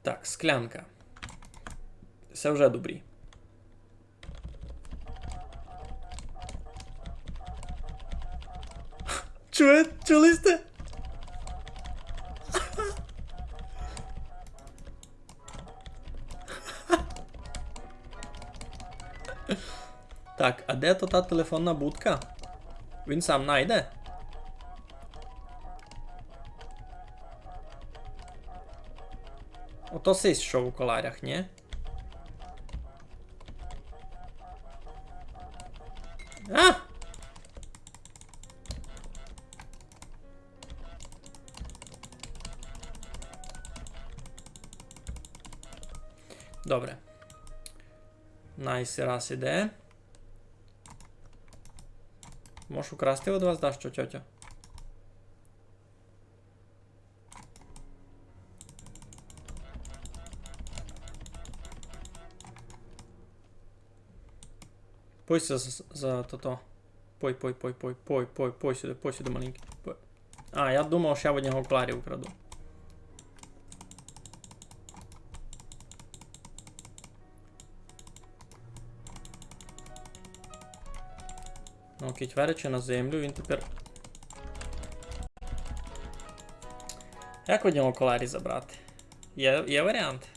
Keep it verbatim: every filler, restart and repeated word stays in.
Так, склянка. Се вже добрі. Чує-, чули сьте? Так, а де то та телефонна будка? Він сам найде? Ото сись, што в окулярах, нї? А! Добре. Найс раз іде. Можу украсти од вас дашто, тьотьо? Пой за, за, за тото. Пой, пой, пой, пой, пой, пой, пой сюды, пой сюды маленькый. Пой. А, я думав, што я од нього окуляры украду. Ну, кидь верече на землю, він тепер... Як од нього окуляры забрати? Є, є варіант?